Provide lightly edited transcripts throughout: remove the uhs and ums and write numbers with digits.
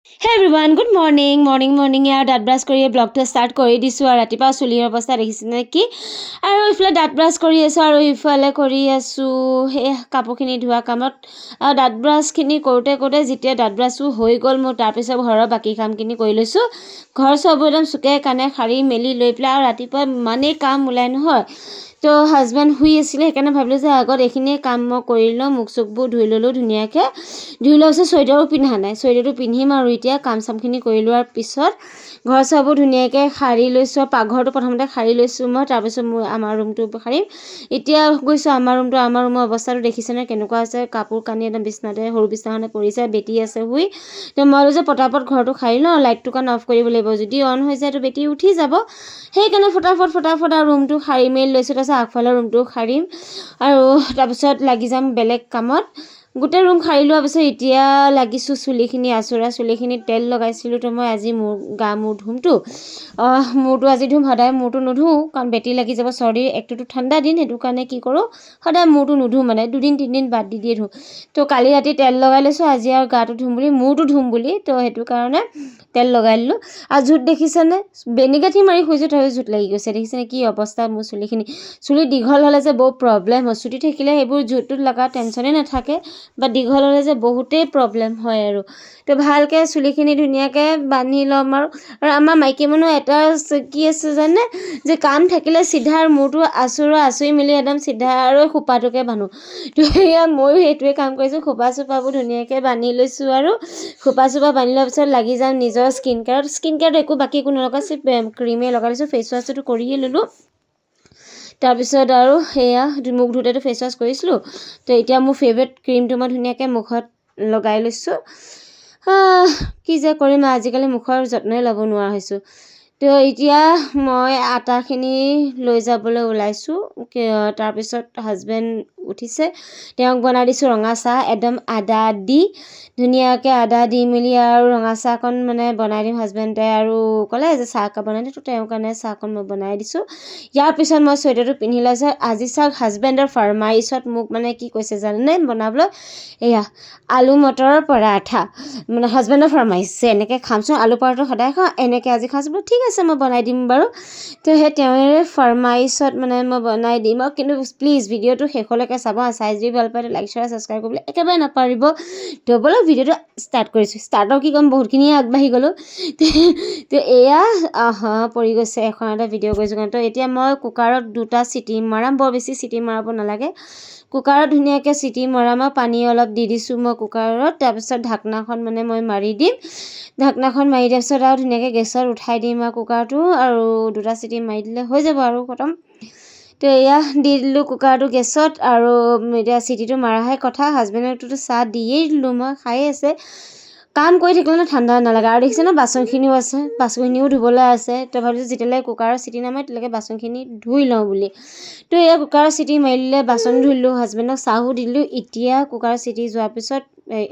Hey everyone, good morning, morning, morning. আৰু দাঁত brush কৰি ব্লগটো ষ্টাৰ্ট কৰি দিছোঁ। আৰু ৰাতিপুৱা চুলিৰ অৱস্থা দেখিছেনে কি? আৰু ইফালে দাঁত ব্ৰাছ কৰি আছোঁ আৰু ইফালে কৰি আছোঁ সেই কাপোৰখিনি ধোৱা কামত। আৰু দাঁত ব্ৰাছখিনি কৰোঁতে কৰোঁতে যেতিয়া দাঁত ব্ৰাছো হৈ গ'ল মোৰ, তাৰপিছত ঘৰৰ বাকী কামখিনি কৰি লৈছোঁ। ঘৰ চৰবোৰ একদম চুকে কাণে সাৰি মেলি লৈ পেলাই। আৰু ৰাতিপুৱা ইমানেই কাম ওলাই নহয়। তো হাজবেণ্ড শুই আছিলে, সেইকাৰণে ভাবিলোঁ যে আগত এইখিনিয়ে কাম মই কৰি লওঁ। মুখ চুখবোৰ ধুই ল'লোঁ ধুনীয়াকৈ। ধুই লোৱাৰ পিছত চুৱেটাৰো পিন্ধা নাই, চুৱেটাৰটো পিন্ধিম আৰু এতিয়া কাম চামখিনি কৰি লোৱাৰ পিছত। ঘৰ চৰবোৰ ধুনীয়াকৈ সাৰি লৈছোঁ। পাকঘৰটো প্ৰথমতে সাৰি লৈছোঁ মই, তাৰপিছত মোৰ আমাৰ ৰুমটো সাৰিম। এতিয়া গৈছোঁ আমাৰ ৰুমটো। আমাৰ ৰুমৰ অৱস্থাটো দেখিছেনে কেনেকুৱা আছে? কাপোৰ কানি একদম বিচনাতে, সৰু বিচনাখনে পৰিছে, বেটি আছে শুই। তো মই ভাবিছোঁ পটাপট ঘৰটো সাৰি লওঁ। লাইটটো কাৰণ অফ কৰিব লাগিব, যদি অন হৈ যায় তো বেটি উঠি যাব। সেইকাৰণে ফটাফট ফটাফট আৰু ৰুমটো সাৰি মেলি লৈছোঁ। তাৰপিছত আগফালৰ ৰুমটো সাৰিম আৰু তাৰপিছত লাগি যাম বেলেগ কামত। গোটেই ৰুম সাৰি লোৱাৰ পিছত এতিয়া লাগিছোঁ চুলিখিনি আঁচোৰা। চুলিখিনিত তেল লগাইছিলোঁ। তো মই আজি মোৰ গা মূৰ ধুমতো, মূৰটো আজি ধুম। সদায় মূৰটো নুধোঁ, কাৰণ বেটি লাগি যাব, চৰ্দি। একটোতো ঠাণ্ডা দিন, সেইটো কাৰণে কি কৰোঁ, সদায় মূৰটো নুধোঁ, মানে দুদিন তিনিদিন বাদ দি দিয়ে ধোঁ। তো কালি ৰাতি তেল লগাই লৈছোঁ, আজি আৰু গাটো ধুম বুলি, মূৰটো ধুম বুলি। তো সেইটো কাৰণে তেল লগাই দিলোঁ। আৰু জোঁট দেখিছেনে? বেনিগাঁঠি মাৰি শুইছোঁ, তথাপিও জোঁট লাগি গৈছে। দেখিছেনে কি অৱস্থা মোৰ চুলিখিনি? চুলি দীঘল হ'লে যে বহুত প্ৰব্লেম হয়। চুটি থাকিলে সেইবোৰ জোঁট টোত লগা টেনশ্যনেই নাথাকে, বা দীঘল হ'লে যে বহুতেই প্ৰব্লেম হয়। আৰু তো ভালকৈ চুলিখিনি ধুনীয়াকৈ বান্ধি ল'ম। আৰু আমাৰ মাইকী মানুহ এটা কি আছে জানে যে কাম থাকিলে চিধা মূৰটো আঁচোৰা আঁচুৰি মেলি একদম চিধা আৰু খোপাটোকে বান্ধো। তো সেয়া ময়ো সেইটোৱে কাম কৰিছোঁ। খোপা চোপাবোৰ ধুনীয়াকৈ বান্ধি লৈছোঁ। আৰু খোপা চোপা বান্ধি লোৱাৰ পিছত লাগি যাম নিজৰ স্কিন কেয়াৰত। স্কিন কেয়াৰত একো বাকী একো নলগাওঁ, চিৰ্ফ ক্ৰীমেই লগাই লৈছোঁ। ফেচ ৱাছটোতো কৰিয়ে ল'লোঁ। তাৰপিছত আৰু সেয়া মুখ ধুওঁতেতো ফেচ ৱাছ কৰিছিলোঁ। তো এতিয়া মোৰ ফেভৰেট ক্ৰীমটো মই ধুনীয়াকৈ মুখত লগাই লৈছোঁ। কি যে কৰিম, আজিকালি মুখৰ যত্নই ল'ব নোৱাৰা হৈছোঁ। তো এতিয়া মই আটাখিনি লৈ যাবলৈ ওলাইছোঁ। তাৰপিছত হাজবেণ্ড উঠিছে, তেওঁক বনাই দিছোঁ ৰঙা চাহ, একদম আদা দি, ধুনীয়াকৈ আদা দি মেলি আৰু ৰঙা চাহকণ মানে বনাই দিম। হাজবেণ্ডে আৰু ক'লে যে চাহ একাপ বনাই দে। তো তেওঁৰ কাৰণে চাহকণ মই বনাই দিছোঁ। ইয়াৰ পিছত মই চুৱেটাৰটো পিন্ধি লৈছোঁ। আজি চাওক, হাজবেণ্ডৰ ফৰমাইছত মোক মানে কি কৈছে জানেনে বনাবলৈ? এয়া আলু মটৰৰ পৰাঠা। মানে হাজবেণ্ডৰ ফৰমাইছ, এনেকৈ খামচোন, আলু পৰঠা সদায় খাওঁ, এনেকৈ আজি খাওঁচোন। বোলো ঠিক আছে, মই বনাই দিম বাৰু। তো সেই তেওঁৰে ফৰমাইছত মানে মই বনাই দিম। আৰু কিন্তু প্লিজ ভিডিঅ'টো শেষলৈকে চাব। চাই যদি ভাল পায়, লাইক, শ্বেয়াৰ, ছাবস্ক্ৰাইব কৰিবলৈ একেবাৰে নাপাহৰিব। তো ব'লক, ভিডিঅ'টো ষ্টাৰ্ট কৰিছোঁ। ষ্টাৰ্টৰ কি ক'ম, বহুতখিনিয়ে আগবাঢ়ি গ'লোঁ। তো এয়া পৰি গৈছে এখন এটা ভিডিঅ' কৰিছোঁ কাৰণে। তো এতিয়া মই কুকাৰত দুটা চিটি মৰাম। বৰ বেছি চিটি মৰাব নালাগে। কুকাৰত ধুনীয়াকৈ চিটি মৰাম আৰু পানী অলপ দি দিছোঁ মই কুকাৰত। তাৰপিছত ঢাকনাখন মানে মই মাৰি দিম। ঢাকনাখন মাৰি দিয়াৰ পিছত আৰু ধুনীয়াকৈ গেছত উঠাই দিম আৰু কুকাৰটো আৰু দুটা চিটি মাৰি দিলে হৈ যাব আৰু খতম। তো এয়া দি দিলোঁ কুকাৰটো গেছত আৰু এতিয়া চিটিটো মৰাহে কথা। হাজবেণ্ডকটোতো চাহ দিয়েই দিলোঁ মই, খায়ে আছে। কাম কৰি থাকিলে ন ঠাণ্ডা নালাগে। আৰু দেখিছে ন, বাচনখিনিও আছে, বাচনখিনিও ধুবলৈ আছে। তো ভাবিছোঁ যেতিয়ালৈকে কুকাৰৰ চিটি নামাৰে, তেতিয়ালৈকে বাচনখিনি ধুই লওঁ বুলি। তো এয়া কুকাৰৰ চিটি মাৰি দিলে, বাচন ধুই দিলোঁ, হাজবেণ্ডক চাহো দিলোঁ। এতিয়া কুকাৰৰ চিটি যোৱাৰ পিছত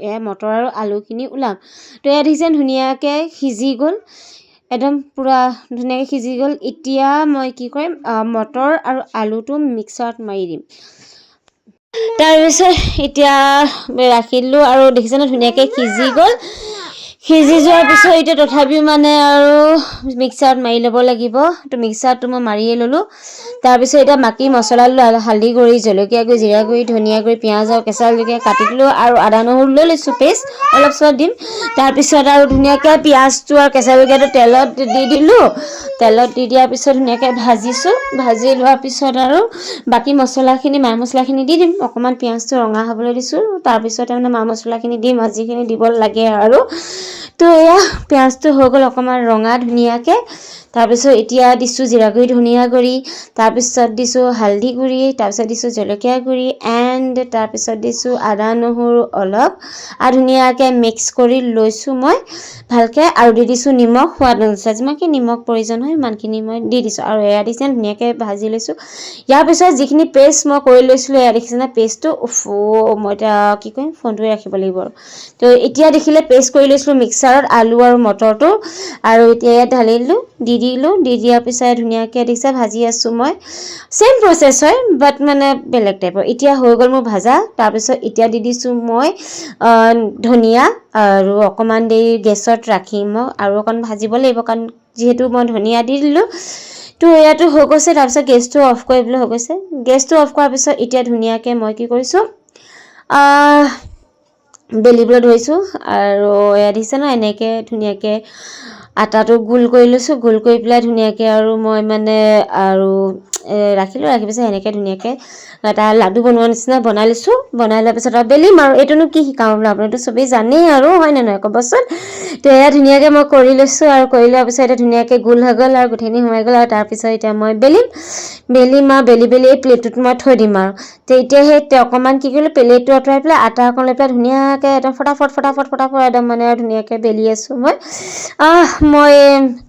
এয়া মটৰ আৰু আলুখিনি ওলাম। তো এয়া দেখিছে, ধুনীয়াকৈ সিজি গ'ল, একদম পূৰা ধুনীয়াকৈ সিজি গ'ল। এতিয়া মই কি কৰিম? মটৰ আৰু আলুটো মিক্সাৰত মাৰি দিম। তাৰপিছত এতিয়া ৰাখি দিলোঁ। আৰু দেখিছেনে, ধুনীয়াকৈ সিজি গ'ল। সিজি যোৱাৰ পিছত এতিয়া তথাপিও মানে আৰু মিক্সাৰত মাৰি ল'ব লাগিব। তো মিক্সাৰটো মই মাৰিয়ে ল'লোঁ। তাৰপিছত এতিয়া বাকী মছলা ল'লোঁ, হালধি গুড়ি, জলকীয়া গুড়ি, জিৰা গুড়ি, ধনিয়া গুড়ি, পিঁয়াজ আৰু কেঁচা জলকীয়া কাটি দিলোঁ আৰু আদা নহৰু লৈ লৈছোঁ, পেষ্ট অলপ চলপ দিম। তাৰপিছত আৰু ধুনীয়াকৈ পিঁয়াজটো আৰু কেঁচা জলকীয়াটো তেলত দি দিলোঁ। তেলত দি দিয়াৰ পিছত ধুনীয়াকৈ ভাজিছোঁ। ভাজি লোৱাৰ পিছত আৰু বাকী মছলাখিনি, মা মছলাখিনি দি দিম। অকণমান পিঁয়াজটো ৰঙা হ'বলৈ দিছোঁ, তাৰপিছতে মানে মা মছলাখিনি দিম আৰু যিখিনি দিব লাগে। আৰু তো এয়া পিঁয়াজটো হৈ গ'ল অকণমান ৰঙা ধুনীয়াকৈ। তাৰপিছত এতিয়া দিছোঁ জিৰা গুড়ি, ধনিয়া গুড়ি, তাৰপিছত দিছোঁ হালধি গুড়ি, তাৰপিছত দিছোঁ জলকীয়া গুড়ি এণ্ড তাৰপিছত দিছোঁ আদা নহৰু অলপ আৰু ধুনীয়াকৈ মিক্স কৰি লৈছোঁ মই ভালকৈ। আৰু দি দিছোঁ নিমখ সোৱাদ অনুসাৰে, যিমানখিনি নিমখ প্ৰয়োজন হয় সিমানখিনি মই দি দিছোঁ। আৰু এয়া দিছে, ধুনীয়াকৈ ভাজি লৈছোঁ। ইয়াৰ পিছত যিখিনি পেষ্ট মই কৰি লৈছিলোঁ, এয়া দেখিছেনে পেষ্টটো? উফ, মই এতিয়া কি কৰিম? ফোনটোৱে ৰাখিব লাগিব। আৰু তো এতিয়া দেখিলে, পেষ্ট কৰি লৈছিলোঁ মিক্সাৰত আলু আৰু মটৰটো আৰু এতিয়া ইয়াত ঢালি দিলোঁ। দি দিলোঁ। দি দিয়াৰ পিছত ধুনীয়াকৈ দেখিছে, ভাজি আছোঁ মই। ছেইম প্ৰচেছ হয়, বাট মানে বেলেগ টাইপৰ। এতিয়া হৈ গ'ল মোৰ ভাজা। তাৰপিছত এতিয়া দি দিছোঁ মই ধনিয়া আৰু অকণমান দেৰি গেছত ৰাখিম মই আৰু অকণ ভাজিব লাগিব, কাৰণ যিহেতু মই ধনিয়া দি দিলোঁ। তো এয়াতো হৈ গৈছে। তাৰপিছত গেছটো অফ কৰিবলৈ হৈ গৈছে। গেছটো অফ কৰাৰ পিছত এতিয়া ধুনীয়াকৈ মই কি কৰিছোঁ, বেলিবলৈ ধৰিছোঁ। আৰু এয়া দেখিছে ন, এনেকৈ ধুনীয়াকৈ আটাটো গোল কৰি লৈছোঁ। গোল কৰি পেলাই ধুনীয়াকৈ আৰু মই মানে আৰু ৰাখিলোঁ। ৰাখি পিছত সেনেকৈ ধুনীয়াকৈ এটা লাডু বনোৱা নিচিনা বনাই লৈছোঁ। বনাই লোৱাৰ পিছত আৰু বেলিম। আৰু এইটোনো কি শিকাওঁ বোলো, আপোনালোকতো চবেই জানেই আৰু, হয়নে নহয় ক'বচোন? তো এয়া ধুনীয়াকৈ মই কৰি লৈছোঁ আৰু কৰি লোৱাৰ পিছত এতিয়া ধুনীয়াকৈ গোল হৈ গ'ল আৰু গোটেইখিনি সোমাই গ'ল। আৰু তাৰপিছত এতিয়া মই বেলিম। বেলিম আৰু বেলি বেলি এই প্লেটটোত মই থৈ দিম। আৰু তো এতিয়া সেই অকণমান কি কৰিলোঁ, প্লেটটো আঁতৰাই পেলাই আটা অকণ লৈ পেলাই ধুনীয়াকৈ একদম ফটাফট ফটাফট ফটাফট একদম মানে আৰু ধুনীয়াকৈ বেলি আছোঁ মই। মই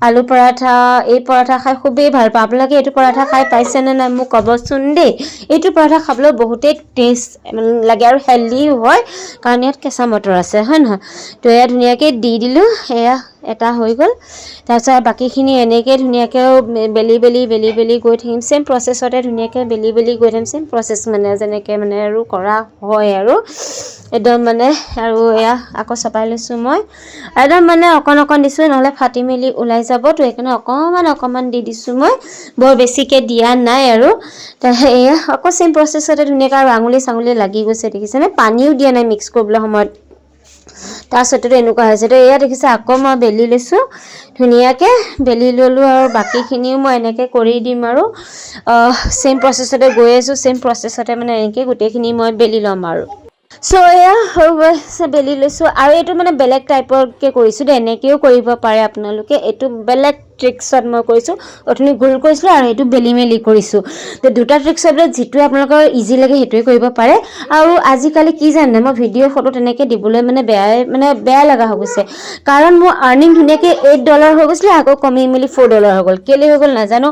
আলু পৰাঠা, এই পৰাঠা খাই খুবেই ভাল পাওঁ। আপোনালোকে এইটো পৰাঠা খাই পাইছেনে নাই, মোক ক'বচোন দেই। এইটো পৰাঠা খাবলৈ বহুতেই টেষ্ট লাগে আৰু হেল্ডিও হয়, কাৰণ ইয়াত কেঁচা মটৰ আছে, হয় নহয়? তো এয়া ধুনীয়াকৈ দি দিলোঁ। এয়া এটা হৈ গ'ল। তাৰপিছত বাকীখিনি এনেকৈ ধুনীয়াকৈ বেলি বেলি বেলি বেলি গৈ থাকিম। ছেইম প্ৰচেছতে ধুনীয়াকৈ বেলি বেলি গৈ থাকিম। ছেইম প্ৰচেছ মানে যেনেকৈ মানে আৰু কৰা হয় আৰু একদম মানে। আৰু এয়া আকৌ চপাই লৈছোঁ মই। একদম মানে অকণ অকণ দিছোঁ, নহ'লে ফাটি মেলি ওলাই যাব। তো সেইকাৰণে অকণমান অকণমান দি দিছোঁ মই, বৰ বেছিকৈ দিয়া নাই। আৰু এয়া আকৌ ছেইম প্ৰচেছতে ধুনীয়াকৈ। আৰু আঙুলি চাঙুলি লাগি গৈছে, দেখিছেনে? পানীও দিয়া নাই মিক্স কৰিবলৈ সময়ত, তাৰপিছতেতো এনেকুৱা হৈছে। তো এয়া দেখিছে, আকৌ মই বেলি লৈছোঁ। ধুনীয়াকৈ বেলি ল'লোঁ আৰু বাকীখিনিও মই এনেকৈ কৰি দিম। আৰু ছেইম প্ৰচেছতে গৈ আছোঁ। ছেইম প্ৰচেছতে মানে এনেকৈ গোটেইখিনি মই বেলি ল'ম। আৰু চ' এয়া হৈ গৈছে, বেলি লৈছোঁ। আৰু এইটো মানে বেলেগ টাইপৰকৈ কৰিছোঁ দেই, এনেকৈও কৰিব পাৰে আপোনালোকে। এইটো বেলেগ ট্ৰিক্সত মই কৰিছোঁ। অথনি গোল কৰিছিলোঁ আৰু এইটো বেলি মেলি কৰিছোঁ। তো দুটা ট্ৰিক্সৰ ভিতৰত যিটো আপোনালোকৰ ইজি লাগে, সেইটোৱে কৰিব পাৰে। আৰু আজিকালি কি জানে, মই ভিডিঅ' ফটো তেনেকৈ দিবলৈ মানে বেয়াই মানে বেয়া লগা হৈ গৈছে, কাৰণ মোৰ আৰ্নিং ধুনীয়াকৈ $8 হৈ গৈছিলে, আকৌ কমি মেলি $4 হৈ গ'ল। কেলৈ হৈ গ'ল নাজানো।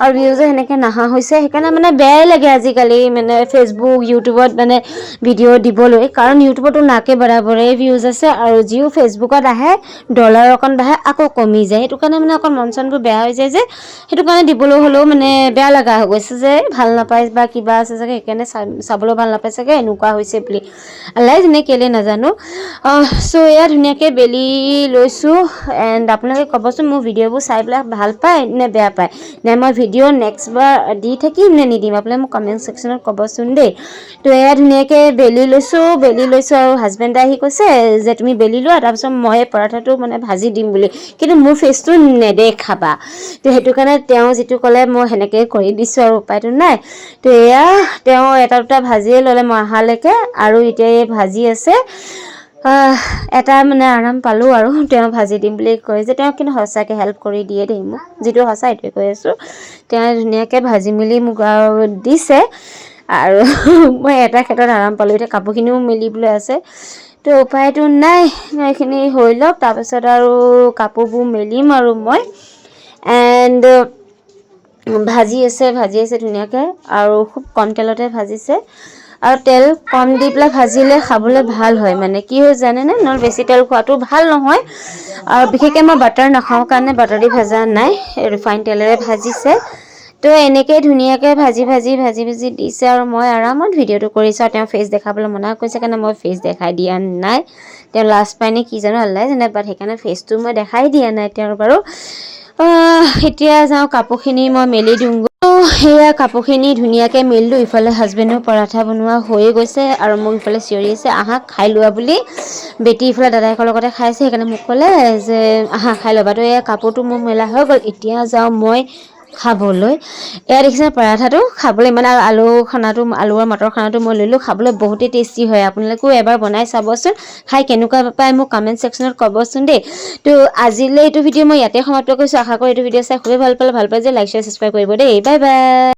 আৰু ভিউজো সেনেকৈ নাহা হৈছে। সেইকাৰণে মানে বেয়াই লাগে আজিকালি মানে ফেচবুক, ইউটিউবত মানে ভিডিঅ' দিবলৈ, কাৰণ ইউটিউবতো নাকে বৰাবৰেই ভিউজ আছে আৰু যিও ফেচবুকত আহে, ডলাৰ অকণ বাঢ়ে, আকৌ কমি যায়। সেইটো কাৰণে মানে অকণ মন চনবোৰ বেয়া হৈ যায় যে সেইটো কাৰণে দিবলৈ হ'লেও মানে বেয়া লগা হৈ গৈছে যে ভাল নাপায় বা কিবা আছে চাগে, সেইকাৰণে চাবলৈ ভাল নাপায় চাগে, এনেকুৱা হৈছে বুলি আল্লাই জানে, কেলৈ নাজানো। চ' এয়া ধুনীয়াকৈ বেলি লৈছোঁ। এণ্ড আপোনালোকে ক'বচোন, মোৰ ভিডিঅ'বোৰ চাই পেলাই ভাল পায় নে বেয়া পায়, নে মই ভিডিঅ' নেক্সট বাৰ দি থাকিম নে নিদিম, আপোনালোকে মোক কমেণ্ট ছেকশ্যনত ক'বচোন দেই। তো এয়া ধুনীয়াকৈ বেলি লৈছোঁ, বেলি লৈছোঁ। আৰু হাজবেণ্ডে আহি কৈছে যে তুমি বেলি লোৱা, তাৰপিছত মই পৰাঠাটো মানে ভাজি দিম বুলি, কিন্তু মোৰ ফেচটো নেদেখাবা। তো সেইটো কাৰণে তেওঁ যিটো ক'লে, মই সেনেকৈয়ে কৰি দিছোঁ আৰু উপায়টো নাই। তো এয়া তেওঁ এটা দুটা ভাজিয়ে ল'লে মই অহালৈকে। আৰু এতিয়া এই ভাজি আছে। এটা মানে আৰাম পালোঁ আৰু তেওঁ ভাজি দিম বুলি কয় যে। তেওঁ কিন্তু সঁচাকৈ হেল্প কৰি দিয়ে দেই মোক, যিটো সঁচা সেইটোৱে কৈ আছোঁ। তেওঁ ধুনীয়াকৈ ভাজি মেলি মোক আৰু দিছে আৰু মই এটা ক্ষেত্ৰত আৰাম পালোঁ। এতিয়া কাপোৰখিনিও মেলিবলৈ আছে, তো উপায়টো নাই। এইখিনি হৈ লওক, তাৰপিছত আৰু কাপোৰবোৰ মেলিম। আৰু মই এণ্ড ভাজি আছে, ভাজি আছে ধুনীয়াকৈ আৰু খুব কম তেলতে ভাজিছে। আৰু তেল কম দি পেলাই ভাজিলে খাবলৈ ভাল হয়। মানে কি হয় জানেনে? নহ'লে বেছি তেল খোৱাটো ভাল নহয়। আৰু বিশেষকৈ মই বাটাৰ নাখাওঁ কাৰণে বাটাৰ দি ভজা নাই, ৰিফাইন তেলেৰে ভাজিছে। তো এনেকৈ ধুনীয়াকৈ ভাজি ভাজি ভাজি ভাজি দিছে আৰু মই আৰামত ভিডিঅ'টো কৰিছোঁ। আৰু তেওঁ ফেচ দেখাবলৈ মনা কৰিছে কাৰণে মই ফেচ দেখাই দিয়া নাই। তেওঁ লাজ পায় নে কি জানো, আল্লাই জানে, বাট সেইকাৰণে ফেচটো মই দেখাই দিয়া নাই তেওঁৰ বাৰু। এতিয়া যাওঁ, কাপোৰখিনি মই মেলি দিওঁগৈ। সেয়া কাপোৰখিনি ধুনীয়াকৈ মেলিলোঁ। ইফালে হাজবেণ্ডেও পৰাঠা বনোৱা হৈয়ে গৈছে আৰু মোক ইফালে চিঞৰি আছে, আহা খাই লোৱা বুলি। বেটি ইফালে দাদায়েকৰ লগতে খাই আছে, সেইকাৰণে মোক ক'লে যে আহা খাই ল'বা। তো এয়া কাপোৰটো মোৰ মেলা হৈ গ'ল। এতিয়া যাওঁ মই খাবলৈ। এয়া দেখিছে, পৰাঠাটো খাবলৈ মানে আৰু আলু খানাটো, আলু আৰু মটৰ খানাটো মই ল'লোঁ। খাবলৈ বহুতেই টেষ্টি হয়। আপোনালোকেও এবাৰ বনাই চাবচোন, খাই কেনেকুৱা পায় মোক কমেণ্ট ছেকশ্যনত ক'বচোন দেই। তো আজিলৈ এইটো ভিডিঅ' মই ইয়াতে সমাপ্ত কৰিছোঁ। আশা কৰোঁ এইটো ভিডিঅ' চাই খুবেই ভাল পালে। ভাল পাই যে লাইক, শ্বেয়াৰ, ছাবস্ক্ৰাইব কৰিব দেই। Bye bye.